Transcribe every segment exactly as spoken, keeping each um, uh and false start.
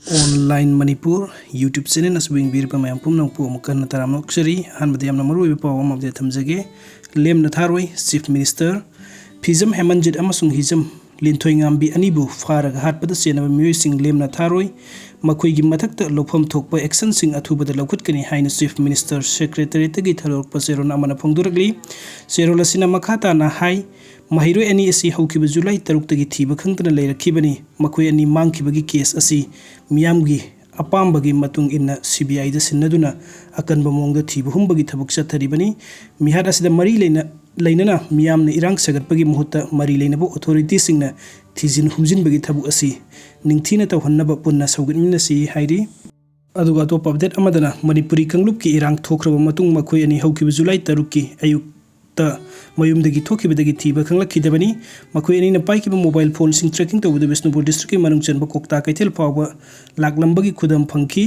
Online Manipur YouTube channel ꯑꯁꯤꯕꯨ ꯌꯦꯡꯕꯤꯔꯤꯕ ꯃꯌꯥꯝ ꯄꯨꯝꯅꯃꯛꯄꯨ ꯑꯃꯨꯛ ꯍꯟꯅ ꯇꯔꯥꯝꯅ ꯑꯣꯛꯆꯔꯤ꯫ ꯑꯍꯥꯟꯕꯗ ꯌꯥꯝꯅ ꯃꯔꯨꯑꯣꯏꯕ ꯄꯥꯎ ꯑꯃ update ꯊꯝꯖꯒꯦ꯫ ꯂꯦꯝꯅ ꯊꯥꯔꯣꯏ꯫ Chief Minister ꯐꯤꯖꯝ ꯍꯦꯃꯟꯖꯤꯠ ꯑꯃꯁꯨꯡ ꯍꯤꯖꯝ ꯂꯤꯟꯊꯣꯏꯉꯥꯝꯕꯤ ꯑꯅꯤꯕꯨ ꯐꯥꯔꯒ ꯍꯥꯠꯄꯗ ꯆꯦꯟꯅꯕ ꯃꯤꯑꯣꯏꯁꯤꯡ ꯂꯦꯝꯅ ꯊꯥꯔꯣꯏ꯫ ꯃꯈꯣꯏꯒꯤ ꯃꯊꯛꯇ ꯂꯧꯐꯝ ꯊꯣꯛꯄ actionꯁꯤꯡ ꯑꯊꯨꯕꯗ ꯂꯧꯈꯠꯀꯅꯤ ꯍꯥꯏꯅ Chief Minister Secretariatꯇꯒꯤ ꯊꯥꯗꯣꯔꯛꯄ ꯆꯦꯔꯣꯜ ꯑꯃꯅ ꯐꯣꯡꯗꯣꯔꯛꯂꯤ꯫ ꯆꯦꯔꯣꯜ ꯑꯁꯤꯅ ꯃꯈꯥ ꯇꯥꯅ ꯍꯥꯏ, ꯃꯍꯩꯔꯣꯏ ꯑꯅꯤ ꯑꯁꯤ ꯍꯧꯈꯤꯕ July ꯇꯔꯨꯛꯇꯒꯤ ꯊꯤꯕ ꯈꯪꯗꯅ ꯂꯩꯔꯛꯈꯤꯕꯅꯤ꯫ ꯃꯈꯣꯏ ꯑꯅꯤ ꯃꯥꯡꯈꯤꯕꯒꯤ case ꯑꯁꯤ ꯃꯤꯌꯥꯝꯒꯤ ꯑꯄꯥꯝꯕꯒꯤ ꯃꯇꯨꯡ ꯏꯟꯅ CBIꯗ ꯁꯤꯟꯅꯗꯨꯅ ꯑꯀꯟꯕ ꯃꯑꯣꯡꯗ ꯊꯤꯕ ꯍꯨꯝꯕꯒꯤ ꯊꯕꯛ ꯆꯠꯊꯔꯤꯕꯅꯤ꯫ ꯃꯤꯍꯥꯠ ꯑꯁꯤꯗ ꯃꯔꯤ ꯂꯩꯅ-, ꯂꯩꯅꯅ ꯃꯤꯌꯥꯝꯅ ꯏꯔꯥꯡ ꯁꯥꯒꯠꯄꯒꯤ ꯃꯍꯨꯠꯇ ꯃꯔꯤ ꯂꯩꯅꯕ authorityꯁꯤꯡꯅ ꯊꯤꯖꯤꯟ ꯍꯨꯝꯖꯤꯟꯕꯒꯤ ꯊꯕꯛ ꯑꯁꯤ ꯅꯤꯡꯊꯤꯅ ꯇꯧꯍꯟꯅꯕ ꯄꯨꯟꯅ ꯁꯧꯒꯠꯃꯤꯟꯅꯁꯤ ꯍꯥꯏꯔꯤ꯫ ꯑꯗꯨꯒ ꯑꯇꯣꯞꯄ update ꯑꯃꯗꯅ ꯃꯅꯤꯄꯨꯔꯤ ꯀꯥꯡꯂꯨꯞꯀꯤ ꯏꯔꯥꯡ ꯊꯣꯛꯈ꯭ꯔꯕ ꯃꯇꯨꯡ ꯃꯈꯣꯏ ꯑꯅꯤ ꯍꯧꯈꯤꯕ July ꯇꯔꯨꯛꯀꯤ ꯑꯌꯨꯛꯇ ꯃꯌꯨꯝꯗꯒꯤ ꯊꯣꯛꯈꯤꯕꯗꯒꯤ ꯊꯤꯕ ꯈꯪꯂꯛꯈꯤꯗꯕꯅꯤ꯫ ꯃꯈꯣꯏ ꯑꯅꯤꯅ ꯄꯥꯏꯈꯤꯕ mobile phoneꯁꯤꯡ tracking ꯇꯧꯕꯗ ꯕꯤꯁꯅꯨꯄꯨꯔ districtꯀꯤ ꯃꯅꯨꯡ ꯆꯟꯕ ꯀꯣꯛꯇꯥ ꯀꯩꯊꯦꯜ ꯐꯥꯎꯕ ꯂꯥꯛꯂꯝꯕꯒꯤ ꯈꯨꯗꯝ ꯐꯪꯈꯤ꯫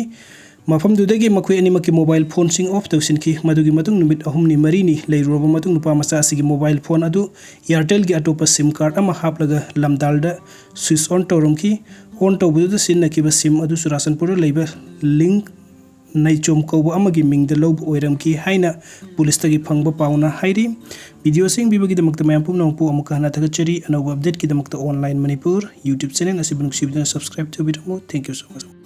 ꯃꯐꯝꯗꯨꯗꯒꯤ ꯃꯈꯣꯏ ꯑꯅꯤꯃꯛꯀꯤ mobile phoneꯁꯤꯡ off ꯇꯧꯁꯤꯟꯈꯤ꯫ ꯃꯗꯨꯒꯤ ꯃꯇꯨꯡ ꯅꯨꯃꯤꯠ ꯑꯍꯨꯝꯅꯤ ꯃꯔꯤꯅꯤ ꯂꯩꯔꯨꯔꯕ ꯃꯇꯨꯡ ꯅꯨꯄꯥ ꯃꯆꯥ ꯑꯁꯤꯒꯤ mobile phone ꯑꯗꯨ Airtelꯒꯤ ꯑꯇꯣꯞꯄ SIM card ꯑꯃ ꯍꯥꯞꯂꯒ ꯂꯝꯗꯥꯜꯗ switch on ꯇꯧꯔꯝꯈꯤ꯫ On ꯇꯧꯕꯗꯨꯗ ꯁꯤꯖꯤꯟꯅꯈꯤꯕ SIM ꯑꯗꯨ ꯆꯨꯔꯥꯆꯥꯟꯄꯨꯔꯗ ꯂꯩꯕ ꯂꯤꯡ ꯅꯩꯆꯣꯝ ꯀꯧꯕ ꯑꯃꯒꯤ ꯃꯤꯡꯗ ꯂꯧꯕ ꯑꯣꯏꯔꯝꯈꯤ ꯍꯥꯏꯅ ꯄꯨꯂꯤꯁꯇꯒꯤ ꯐꯪꯕ ꯄꯥꯎꯅ ꯍꯥꯏꯔꯤ꯫ Video ꯑꯁꯤ ꯌꯦꯡꯕꯤꯕꯒꯤꯗꯃꯛꯇ ꯃꯌꯥꯝ ꯄꯨꯝꯅꯃꯛꯄꯨ ꯑꯃꯨꯛꯀ ꯍꯟꯅ ꯊꯥꯒꯠꯆꯔꯤ꯫ ꯑꯅꯧꯕ updateꯀꯤꯗꯃꯛꯇ Online Manipur YouTube channel ꯑꯁꯤꯕꯨ ꯅꯨꯡꯁꯤꯕꯤꯗꯨꯅ subscribe ꯇꯧꯕꯤꯔꯝꯃꯨ꯫ Thank you so much꯫